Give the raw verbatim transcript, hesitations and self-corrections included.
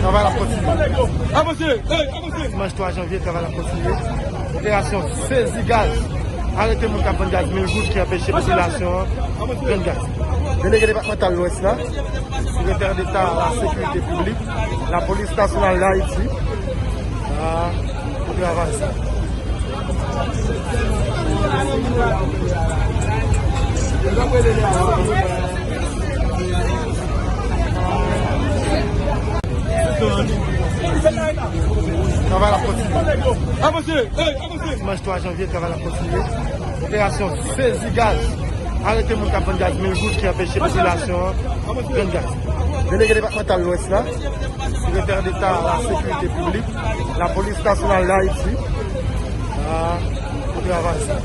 Travay la ap kontinye. Dimanch twa janvye, travay la ap kontinye. Operasyon sezi gaz. Arete moun k ap vann gaz mil goud ki anpeche popilasyon an jwenn gaz. Delege depatmantal Lwès la, sekretè deta a la sekirite piblik, lapolis nasyonal d Ayiti, a, pou travay sa. Travay la ap kontinye. Dimanch twa janvye, travay la ap kontinye. Operasyon sezi gaz. Arete moun k ap vann gaz mil goud ki anpeche popilasyon an jwenn gaz. Delege depatmantal Lwès la, sekretè deta a la sekirite piblik, lapolis nasyonal d Ayiti, a, pou travay sa.